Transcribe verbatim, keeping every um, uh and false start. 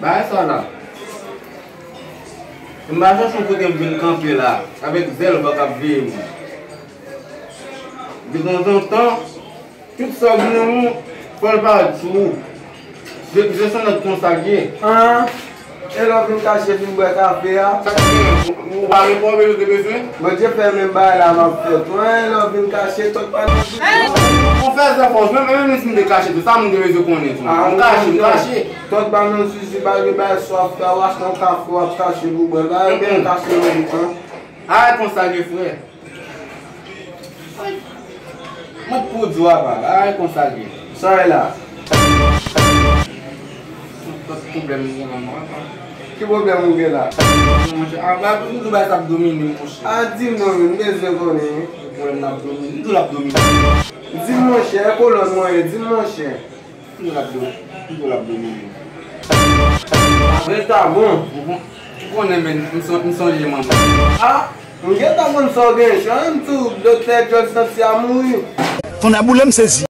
Bagay sa la. M pa chèche yon kote m vin kanpe la, avèk zèl vag k ap veye mwen. Detanzantan, tout sa w gen nan men w, fò l parèt sou ou. Je, je sou nèg konsa l ye. An, e lè w vin kache vin bwè kafe a? Sa k genyen? Ou, ou pa gen pwoblèm ou te bezwen? Bondye fè menm bagay la m ap fè tou. An, e lè w vin kache, tòt pa nan zuzu. Ou fè zèfò, menm, menm si m te kache tou, sa moun te bezwen konnen tou. M kache, m kache. Tòt pa nan zuzu, pa gen bagay sa w ap fè, w achte yon kafe, w ap kache pou bwè. Bagay byen kache nan bouch lan. Ay, konsa l ye, frè. Mwen pou di w apa, bagay konsa l ye. Sa w la? Tout pwoblèm m gen nan mwen, apa. Ki pwoblèm ou gen la? Monchè, apa, pou di w bagay sa ap domine m, monchè. A, di m non, men, m bezwen konnen. Pwoblèm nan ap domine, m di w l ap domine. Di m, monchè, e kolòn mwen ye, di m, monchè. Ki djòl ap do, ki djòl ap domine. Rèl ta bon. Ou konnen, men, m son-, m sonje manman. A, m gentan konn sa w gen, jan m di w, doktè Djòl santi a mouri. Ton a boule m sezi.